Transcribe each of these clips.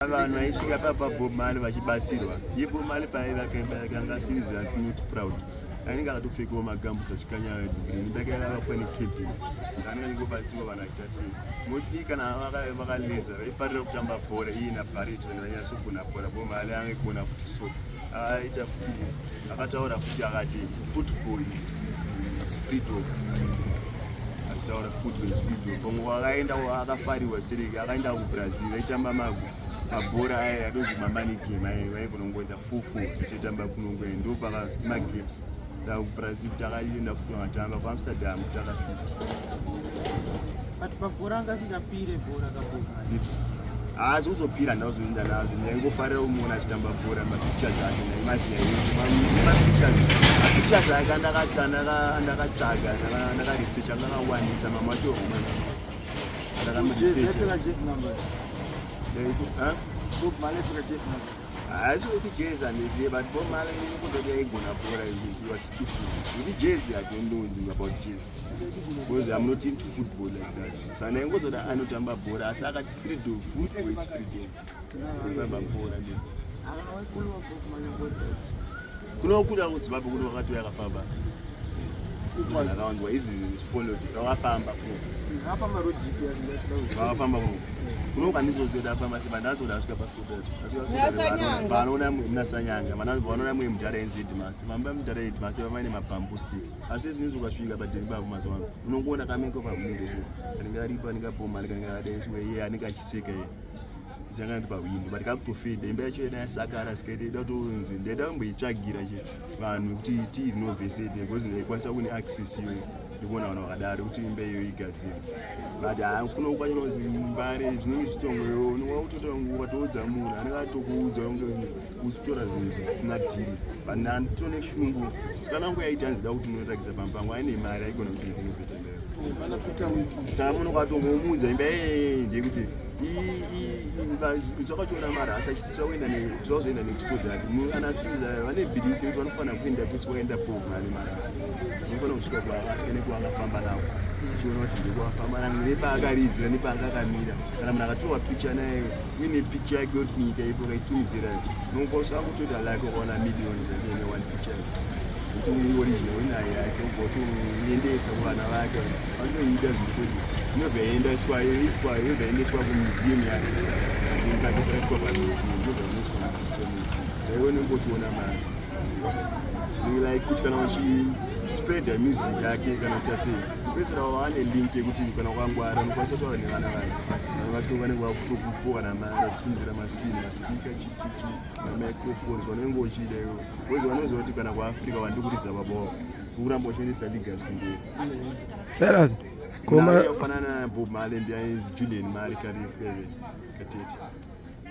Vanhu vaisvika papa Bob Marley vachibatsirwa. Iye Bob Marley paaivaka imba yake anga asiri zvanzi not proud. Anenge akatopfekawo magambutsi achikanya green. Imba yake yakavakwa necabin. Saka anenge achingobatsirwa vanhu achiita sei. Moti kana vakaleza vaifarira kutamba bhora iye naBarrett vanhu vainyatsogona bhora. Bob Marley anga aikona futi soka. Aita futi akataura futi akati football is freedom. Achitaura football is freedom. Pamwe wakaenda akafariwa stereki akaenda kuBrazil aitamba mago mabhora aya adonzi mamoney game aya vaikunongoenda fufu tichitamba kunongoenda ndo paka magames saka kuBrazil futi akaenda futi akatamba kuAmsterdam futi akasvika. But pabhora anga asingapire bhora kabhora. Haasi kuzopira ndakuzoenda nazvo ndaingofarira kumuona achitamba bhora mapictures ake ndaimaziva ese mapictures mapictures ake andakatsvaga ndakaresearch anga akawanisa mamwe acho maziva ndakamaresearch. Haasi kuti jezi handizive but Bob Marley ndinokuudza kuti aigona bhora he was skillful. Kuti jezi I don't know about jezi because I'm not into football like that. Saka ndaingozoda anotamba bhora asi akati freedom, football is freedom. Anotamba bhora nje. Kunokuda kuZimbabwe kuno wakatouya akafamba. Ndakawanzwa izi followed vakafamba kuno. Vakafamba road ipi Vakafamba kuno. Kuno kandizoziva afamba sei pandazoda asvika pastop yacho. Vanoona muna Sanyanga, vanoona mwe mudhara NZ Master. Vamba mudhara Headmaster vamaine mabamboo stick. Asi zvinezvi ukasvika padheni pavo mazuva ano unongoona kameko pahwindo so anenge aripo anenge abhomani kanenge akadai so iye anenge achiseka iye changa ndi pahwindo but kakutofeda imba yacho yena yasakara sikaita ida kutonzi ndaida kumboitsvagira che vanhu kuti tiinovhesete because ndaikwanisa kune access iyoyo ndikuona vanhu vakadaro kuti imba iyoyo igadzire but haa kuno kwachinozi mbare zvinenge zvitongoyo unonga kutotora nguva toudza munhu anenge atokuudza unge uchitora zvinhu zvisina dhiri but ndanditone shungu sikana wangu yaiti anzi da kuti unoratidza pamba pangu aine mari aigona kuti inovheta imba saka munhu ukatongomuudza imba iyeye ndeyekuti zvakachiona marasa tichazoenda next to that ana siza vane belief yekuti vanofanira kuenda kwese kwakaenda Bob Marley marasa unofanira kusvika kwaakasvika nekwaakafamba nako uchiona kuti ndekwaafamba nako nepaakaridzira nepaangakamira kana munhu akatorwa picha naye uine picha yake yoti kunyika ipo ukaitumidzira unokwanisa kutoita like ukaona million ine one picture yake kuti iri original uinayo yake ubva utoiendesa kuvana vake vanotoida zvekuti inobva yaendeswa yobva yaendeswa kumuseum yake dzimukatokaitwa pamuseum yobva yaendeswa saka iwe unenge uchiona mari like kuti kana uchispreada music yake kana kuita sei kupedzisira waane link yekuti kana ukangwara unokwanisa kutaura nevana vake vana vake vanenge vakutokupo kana mari vachitunzira masini maspika chichichi mamicrophones vanenge uchida iwo because vanoziva kuti kana kuAfrica vandikuridza baba wavo ukuramba uchishandisa legacy kumberi. Silas, koma yafanana naBob Marley ndiainzi Julian Mari Karifu katete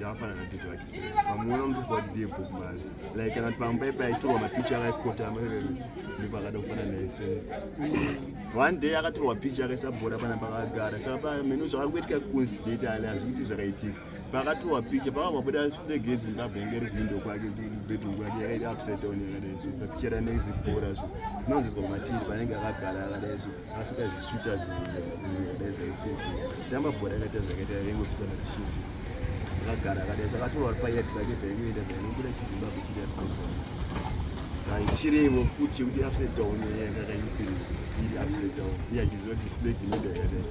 yakafanana natete wake sei pamuona unotofa kuti ndiye Bob Marley like kana kuti pamba ipa aitorwa mapicha akaikotama ndipo akada kufanana naye sei one day akatorwa picha akaisa bhora pana pakagara saka pameno zvakakuitika coincidentally hazvikuti zvakaitika pakatorwa picha pakabva buda flag yeZimbabwe yange iri kuwindo kwake kubedroom kwake yakaita upside down yakadai so papicha ranezi bhora so inonziswa kumatiri panenge akagara akadai so akapfeka ziswita zakadai zaiteko tamba bhora yakaita zvakaita yaingopisa matv akagara akadai so akatorwa payard pake paingoenda painobuda chiZimbabwe chiri upside down chirevo futi yekuti upside down yanga akaisiri iri upside down iye achiziva kuti flag inoenda yakadai.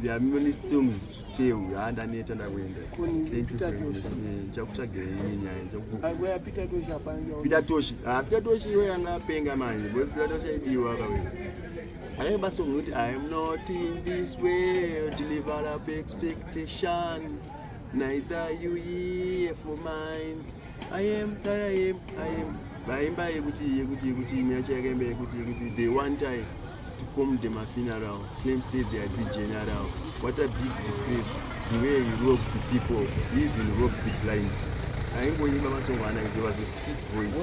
There are many stories to tell. Handaneta ndakuenda. Thank you very much. Ndichakutsvagira imwe nyaya. Peter Toshi hapana. Peter Toshi. Ah, Peter Toshi iwe yanga apenga manje. Because Peter Toshi aidiwa kawe. Aimba song yekuti I am not in this world to live up expectation. Neither you here for mine. I am that I am, I am. Vaimba yekuti imwe yacho yakaimba yekuti they want time to come to my funeral. Claim say they are the general. What a big disgrace. The way you rob the people, you even rob the blind. Aingoimba masongo ana it was a speed voice.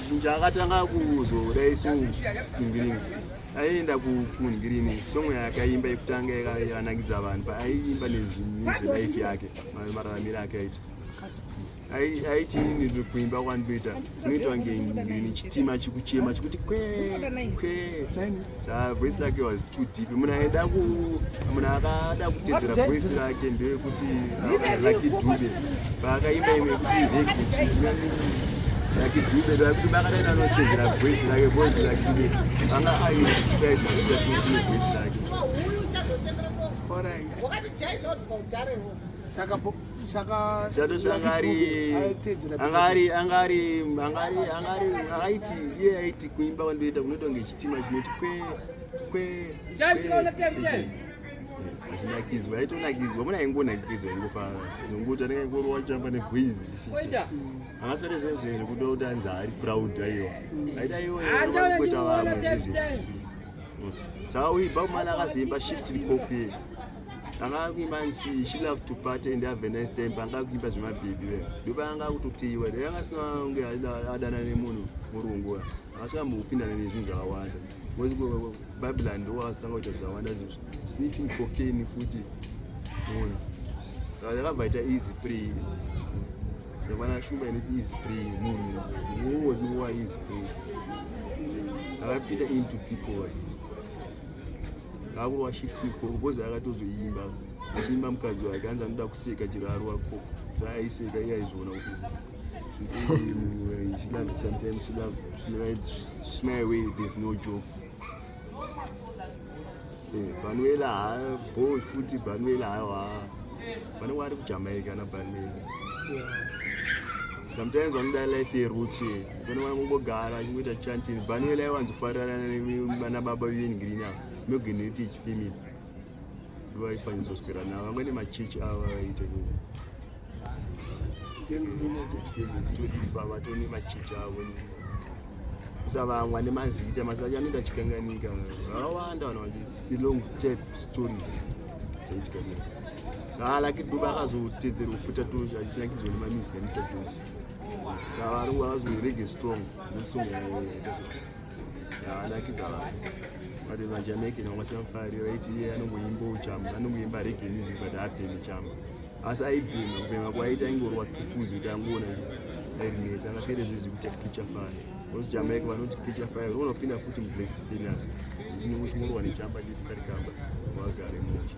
Chinhu akatanga kuzodai so kungiringi. Aienda kungirini song yaakaimba yekutanga yakanakidza vanhu paaiimba nezvelife yake mararamiro ake aita. Aiti ini kuimba kwandinoita kunoita kunge ndine chitima chikuchema chikuti kwe kwe. Sa voice lake was too deep. Munhu aida ku munhu akada kutedzera voice rake ndeyekuti Lucky Dube. Paakaimba imwe yekuti reggae Lucky Dube Lucky Dube akadaina anotedzera voice lake voice Lucky Dube anga aidescribe kuita voice lake. Alright. Saka saka Chato angari angari angari angari angari akaiti iye aiti kuimba kwandoita kunoita kunge chitima chinoti kwe kwe achinakidzwa aitonakidzwa muna aingonakidzwa aingofara zongoti anenge aingorowa chamba nebwizi akasati zvezve zvekuda kuti anzi ari proud aiwa aida iwo kuita vamwe zvezve saka uibva kumana akazoimba shift coke anga akuimba nzi she love to party and have a nice time panga akuimba zvemabhebhi ve ndopaanga akutoteyiwa dai anga asina kunge adana nemunhu murungu asingambopindana nezvinhu zvakawanda because babylon ndo akazotanga kuita zvakawanda sniffing cocaine futi munhu saka yakabva ita easy prey yakwana shumba inoti easy prey munhu wowodiwa easy prey akapinda into people Kakurwa shift because akatozoimba achiimba mukadzi wake anzi anoda kuseka chero arova ko zvaaiseka iye aizviona kuti she love sometimes she love she writes smile away there's no joke eh, Banuela ha boy futi Banuela hawa vanenge vari kuJamaica na Banuela sometimes vanoda life yeroots pane vanongogara vachingoita chanting Banuela aiwanzofarirana nababa Ian Green ava Morgan Heritage family ndovaifanidzoswera navo vamwe nemachechi avo vavaita torifa vatone machechi avo kusavamwa nemazita mazita anoita chikanganika vakawanda vanhu vachisilong tape stories dzaitika dera saka Lucky Dube akazotedzerwa kuputa toshi achinakidzwa nemamusic amisa toshi saka varungu vakazoreggae strong song yaanakidza vanhu but majamaican vamwe vasingamufariri vaiti iye anongoimba chamba anongoimba reggae music but haabhemi chamba asi aibhema kubhema kwaaita aingorwa tukuzi kuti angoona airinesa angasikaite zvezvi kuti kicha fire because jamaica vanoti kicha fire unoona kupinda futi mublessed finance kuti uchingorwa nechamba chete karikamba wagare muchi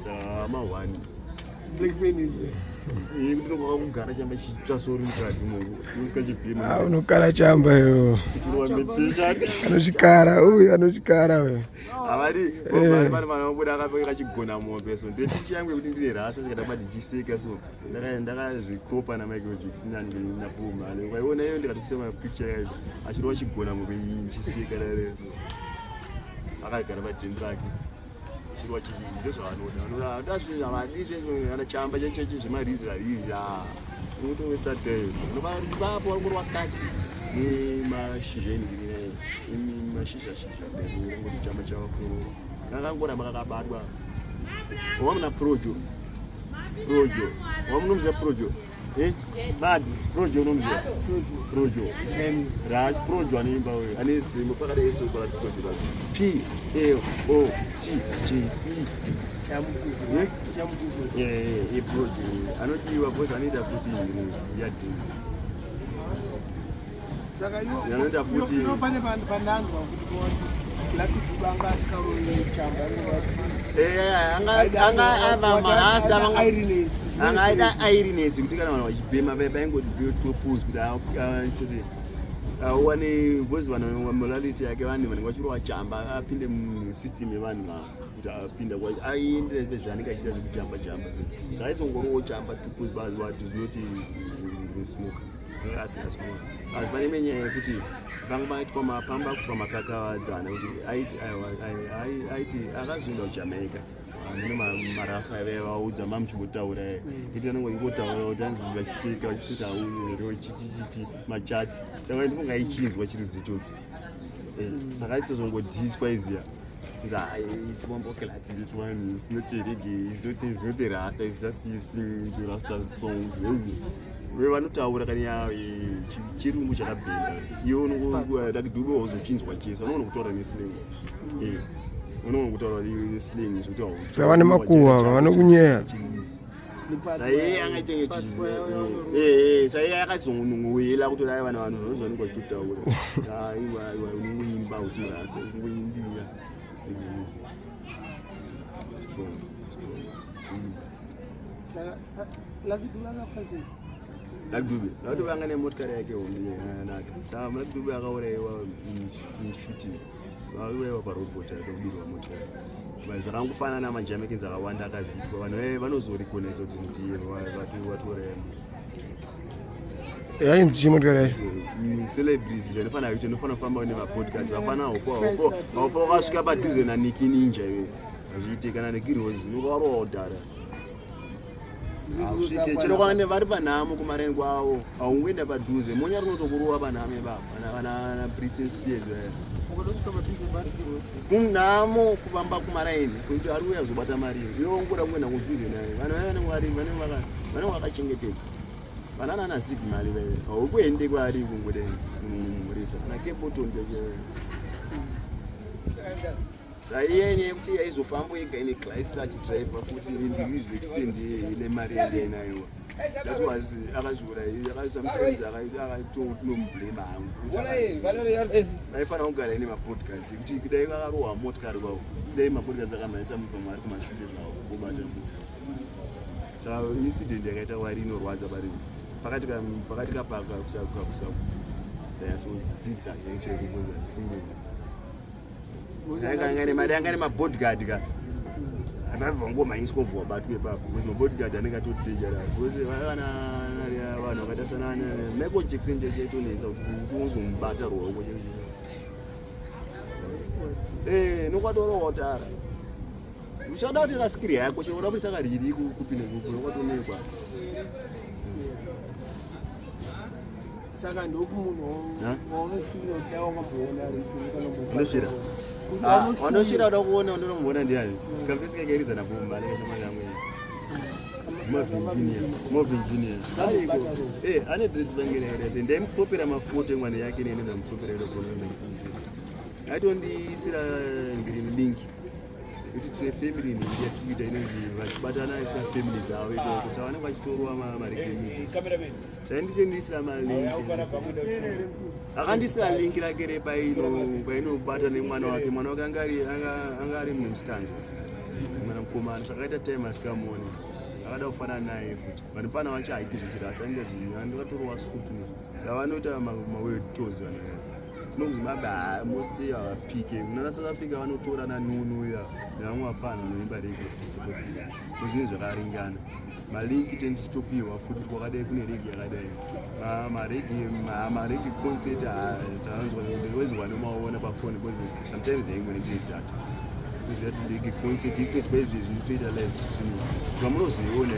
saka mahwani Black Venus. Iye kuti unonga kugara chamba chitsva sori mukati imomo usikachibhema. Ah, unokara chamba iyo. Anochikara uyu anochikara uyu. Havadi eh. pane vana vabuda akapfeka kachigona mombe so ndetichi yangu yekuti ndine rasa saka ndakati ndichiseka so ndakazvikopa naMichael Jackson naPuma ukaiona iyo ndikatokuisa mapicture yayo achirova chigona mombe ndichiseka dare so akagara padheni rake. Chirwa chii ndezvavanoda vanoda zvinhu zvavadi zvezvo kana chamba chechechi zvemarizi rarizi a unotowesta time unovapo vangorwa kaki nemashizha eningiri mashizha shizha ngoti chamba chavakurova kakangoramba kakabatwa wamuna projo projo wamunomuziva projo Eh, bad projo unomuziva projo ras projo anoimba uyo ane zimo pakadai soko rati projo ras p l o t j e Chamugugu. Chamugugu. Eh, eh, projo anodiwa because anoita futi yadini Saka iwo Anoita futi iwo pane pandanzwa kuti Lucky Dube anga asikaroyi chamba rinoti Eh, anga anga ava marasta vanga anga aida iriness kuti kana vanhu vachibhema vaya vaingoti topose kuti atete awane because vanhu morality yake vanhu vanenge vachirova chamba apinde musystem yevanhu kuti apinda aienderera zvaanenge achiita zvekujamba jamba so aizongorowo chamba topose basi wati zinoti ndine smoke anga asingasmoke asi pane imwe nyaya yekuti panga paitwa pamba kuitwa makakavadzana kuti aiti aiti akazoenda kujamaica mune marafa aiva vaudza mamuchimbotaura iti anenge ingotaura kuti anzi vachiseka vachitoti auero chichichichi machati saka ndifunga aichinzwa chirudzi ichocho eh, saka aitozongodhiswa iziya nzi isibombokelathi this one is not a reggae is not is not a rasta is just singing the rasta songs ezi ve vanotaura kana chirungu chakabhenda iwe unongodakidube wazochinzwa chese unogona kutaura neslang eh, unogona kutaura neslang zvekuti saka vane makuhwa vanokunyeya. Saiye angaitenge chizi saiye akazongoyela kuti dai vana vanhu vanozvanenge vachitotaura. Aiwa aiwa unongoimba usi murasta unongoimbira. Strong strong. Saka Lucky Dube akafa sei? Lucky Dube. Lucky Dube anga nemotikari yake hombe yakanaka. Saka Lucky Dube akauraiwa in shooting. Vauraiwa parobot akabirwa motikari. Zvakangofanana maJamaicans akawanda akazviitwa. Vanhu vaye vanozorikonesa kuti ndiye vatouraya munhu. Yainzi chii motikari yacho? Celebrity zvanofanira kuita unofanira kufamba une mabodyguards. Hapana haufa wakasvika padhuze naNicki Ninja iwe. Hazviite kana Nicky Rose unovarowa kudhara. Hausvike chero kwane vari panhamo kumareni kwavo haungoenda padhuze monya rinotokurova panhamo ipapa vana Britney Spears vaya Ukatosvika padhuze parikirosi. Kunhamo kuvamba kumaraini kuti ari uya kuzobata mari iwe ungoda kungoenda kudhuze naye. Vanhu vaya vanenge vari vanenge vaka vanenge vakachengetedzwa vanana ana Zig Mali vaya haukuende kwaari kungoda murisa kana Cape Town chacho. Saiye nyaya yekuti aizofamba ega ine Chrysler achidriver futi in the extend ile mari yange inayo. That was akazviura sometimes akatonomublame hangu. Aifanira kugara ine mabodyguards kuti kudai vakarohwa motikari kwavo dai mabodyguards akamhanyisa pamwe ari kumashure zvavo vobata munhu. Saka incident yakaita wari inorwadza pari pakati pakati kapaka kusanyatsodzidza chaiko because funge anga nemabodyguard ka avabva ngomhanyiswa vhu wabatwa ipapo because mabodyguard anenge atori dangerous because vana vanhu vakaita sana Michael Jackson chaitonetsa kuti uzomubata ruoko. Nokwatorohwa tara uchada kuti raskiri yako chero uda kuisa kariri kupi nekupi nokwatonekwa. Saka ndokumunhu waunoshuvira kuti dai wakamboona aripo kana Unosvira? Wandosvira kuda kuona wandonomuona ndiani? Kamvesi kakairidza nabomba anenge shamwari yangu iyi. Marvin Junior, Marvin Junior. Ariko. Ane dread bangere here. Se ndaimukopera mafoto emwana yake nene ndamukopera iro kono ndamufunzira. Aitondisira green link. Kuti tine family ningi yatikuita inonzi vachibatana family dzavo ikoko. Saka vanenge vachitorwa mareggae music. Sainditendisira malink. Akandisira link rake repaino painobata nemwana wake. Mwana wake anga ari mune musikanzwa. Mwana mukomana saka akaita time asikamuoni. Akada kufanana naye futi. Vanhu pana vacho haiti zvichirasa anoita zvinhu andikatorwa sutu. Saka vanoita maworld tours vanhu ava. Kuno kuZimbabwe mostly havapike. Munana South Africa vanotora nanunu ya nevamwe vapfana vanoimba reggae futi South Africa. Zvinhu zvakaringana. Malinki teni tichitopiwa futi kwakadai kune reggae yakadai. Mareggae concert tanzwa wezwa nomaona pafoni because sometimes ndaingwe ndine data. Kuziva kuti reggae concert itoitwa izvezvi itoita live streaming. Zvamunozoiona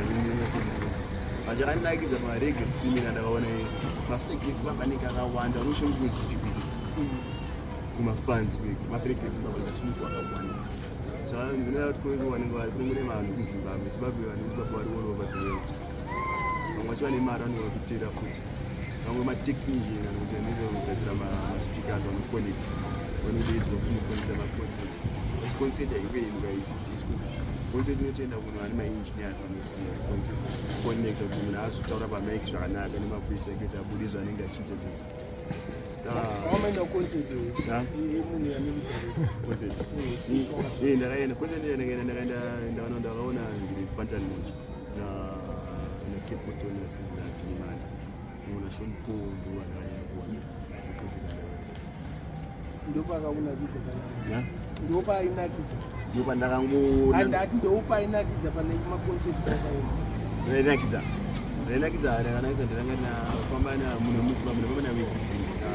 pachakandinakidza pareggae streaming andakaona mafrequency baba anenge akawanda unoshandiswa chichikuita kumafans mafrequency baba ndashandiswa akawandisa. Saka ndinoda kuti kunenge vanenge vari kunenge vanhu kuZimbabwe Zimbabwe vanhu veZimbabwe vari all over the world. Vamwe vacho vane mari vanouya kutera futi. Vamwe matechnician anokuti anenge kugadzira maspeakers vanoconnect vanodaidzwa kuti unoconnecta maconcert. Asi concert haingoendwa isi disco. Concert inotoenda kuno vane maengineers vanoziva concert connecta kuti munhu azotaura pamic zvakanaka nemavoice ake kuti abude zvaanenge achiita. Wamaenda kuconcert Ha? yemunhu yanoridza? Concert? Ndakaenda concert, ndakaenda ndakaenda ndakaona ndakaona ngiri Fantan Mojah na Capleton na Sizzla Bilimani na Sean Paul ndo vandakanyanya kuona concert yandakaenda. Ndopakakunakidza kana? Ya? Ndopainakidza? Ndo pandakangoona. Andati ndopainakidza pane maconcert kwakaenda? Rainakidza, rainakidza, rakanakidza. Ndiranga nafamba na munhu muZimbabwe ndafamba na Wikiti na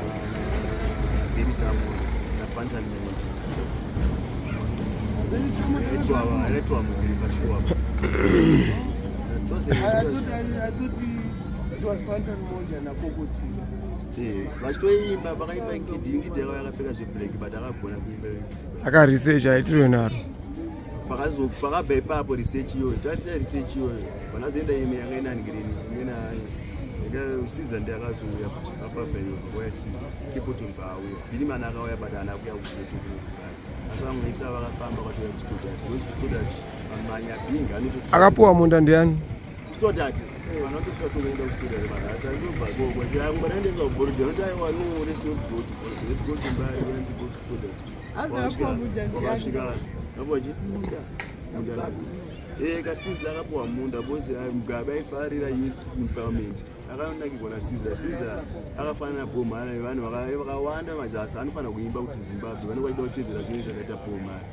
Berry Samora na Fantan Mojah. Akaitwa mugiri pashuwa. I thought it was Fantan Mojah naKokotira. Vachitoimba vakaimba Ngidi. Ngidi yakauya akapfeka zveblack but akagona kuimba Ngidi. Akaresearch aitirwe naro. Pakabva ipapo research iyoyo tatita research iyoyo vanazoenda ime yanga inangirini imena Sizzla ndi akazouya futi apabva iyoyo pakauya Sizzla Capleton paauya Bilimani akauya but haana kuya kuchitoto. Asi vamwe isa vakafamba vakatouya kuchitodati because kuchitodati manyabhinga anoto Akapuwa munda ndiani? KuStodart vanototya toenda kuStodart marasa ndobva ikoko chirangwa raendesa kuBorrowdale vanoti aiwa no, let's not go to Borrowdale, let's go to Mbare. We want to go to Stodart. Hanzi akapuwa munda ndiani? Wakasvika apo chi munda munda rako kaSizzla akapuwa munda because Mugabe aifarira youth empowerment, akanakirwa naSizzla. Sizzla akafanana naBob Marley. Vanhu vakawanda mazasi anofanira kuimba kuti Zimbabwe, vanenge vachida kutedzera zvinhu zvakaita Bob Marley.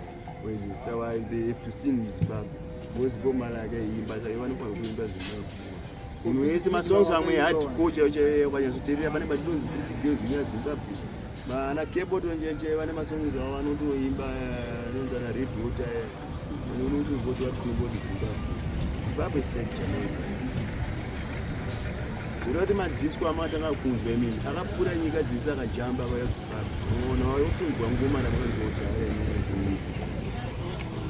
Wezi saka they have to sing Zimbabwe because Bob Marley akaimba, saka vanofanira kuimba Zimbabwe. Munhu wese masongs amwe hardcore chaiyo chaiyo ukanyatsoteerera pane pachitonzi "Pretty Girls in Zimbabwe". Vana Kebo tonjenje vane masongs avo vanotoimba anonzi ana Red Water, unotongoti vakutoimba kuti Zimbabwe. Zimbabwe is like Jamaica. Zvoreva kuti madisco amakatanga kunzwa imini akapfuura nyika dzese, akajamba akauya kuZimbabwe. Unoona wakutonzwa ngoma ramakanzwa kudhara inonzi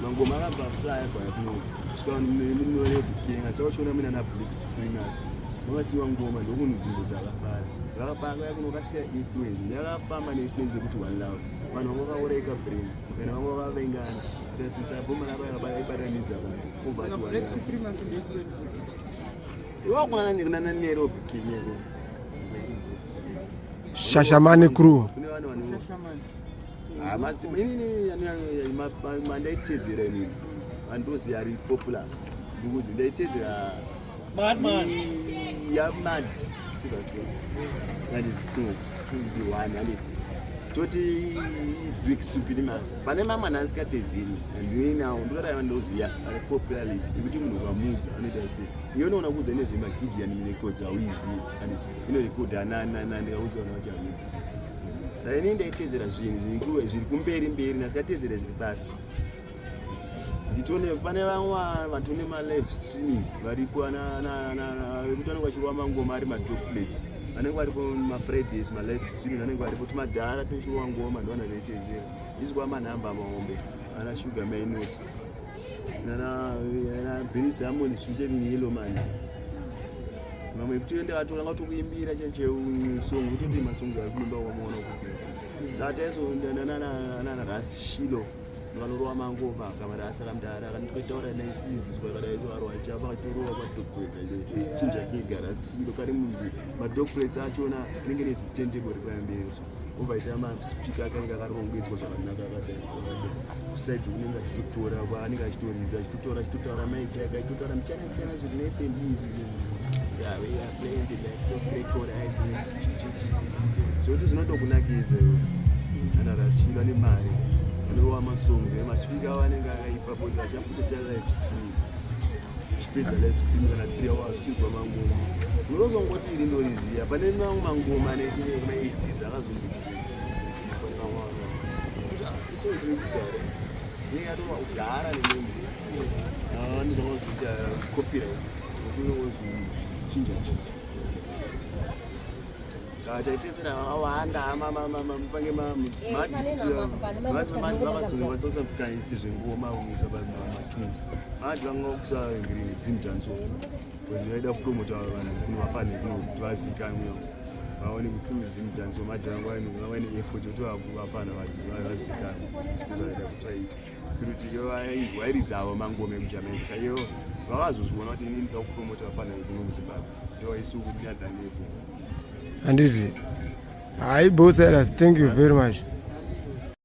mangoma akabva fly akauya kuno kusvika munorebukenga. Saka uchiona mune ana Black Supremacy vakasiwa ngoma ndokunzvimbo dzakafara vakapaka kuno vakasiya influence ndakafamba neinfluence yekuti one love. Vanhu vanga vakaureka brain kana vanga vakavengana sabhoma rako yakabatanidza vanhu. Saka Black Supremacy ndeyekuti Iwakunana Nairobi, Kenya. Shashamane crew. Kune vanhu vano Shashamani. Madzima inini mandaitedzera inini andozi ari popular because ndaitedzera yamad Silverstone and one handiti toti Black Supremacy. Pane mamwe anhu andisingatedzeri andinoinawo ndorarama ndoziya ari popularity nekuti munhu ukamudza anoita sei iwe unoona kuudza nezvemaGideon Records hauizivi inorekodha nanana ndikaudza vanhu vacho hauizivi. Saka inini ndaitedzera zvinhu zviri kumberi mberi ndasingatedzere zviri pasi. Nditone pane vamwe vatone malive streaming varipo vekuti vanenge vachirova mangoma ari madub plates, vanenge varipo mafridays malive streaming vanenge varipo tumadhara tunochirova ngoma ndovana ndaitedzera izwa manhamba mahombe ana Sugar Minott nana Beres Hammond featuring Yellowman. Mamwe ekuti ndakatora ngatokuimbira chaicho song kutoti masongs ari kuimba wamaona kupera. Saka taizonana Ras Shilo vanorova mangoma kamarasa kamudara kandikotaura neizizwa kadai varwa chava vatorova madub plates chinja kega. Ras Shilo kari muzi madub plates achona anenge nezitendebo ripamberi so obva ita maspeaker akanenge akarongedzwa zvakanaka akadai kusaidi unenge achitotora kwaanenge achitoridza achitotaura achitotaura mic yake achitotaura muchana muchana zviri nice and easy. Yeah, we are playing the likes of Gregory Isaacs. Zvoti zvinotokunakidza iwe. Ana Rashida nemari anorova masongs emaspeaker avo anenge akaipa because achakutoita live stream, chipedza live stream kana 3 hours uchinzwa mangoma unozongoti iri ndoriziya. Pane mamwe mangoma anoita ma80s akazondiitwa nevamwe vanhu kuti iso ndiri kudhara inenge yatova kudhara nemunhu anozvazoita copyright nokunozvichinja chinja. Saka taitesera vakawanda pange madi vakazovasasakaite zvengoma kuisa matunes madi vanga kuisa ngirini Zimdancehall because vaida kupromota vanhu kunovafane kuno kuti vazikanwe vaone kuti Zimdancehall madi vanga vaine effort yekuti vafana vazikanwe zvaida kuti vaite through kuti iyo vainzwa vairidzawo mangoma ekuJamaica. Saka iyo vakazozviona kuti inini ndoda kupromota vafana vekuno muZimbabwe ndovaisi kuanother level. Handiti? Hayi bo, Silas, thank you very much.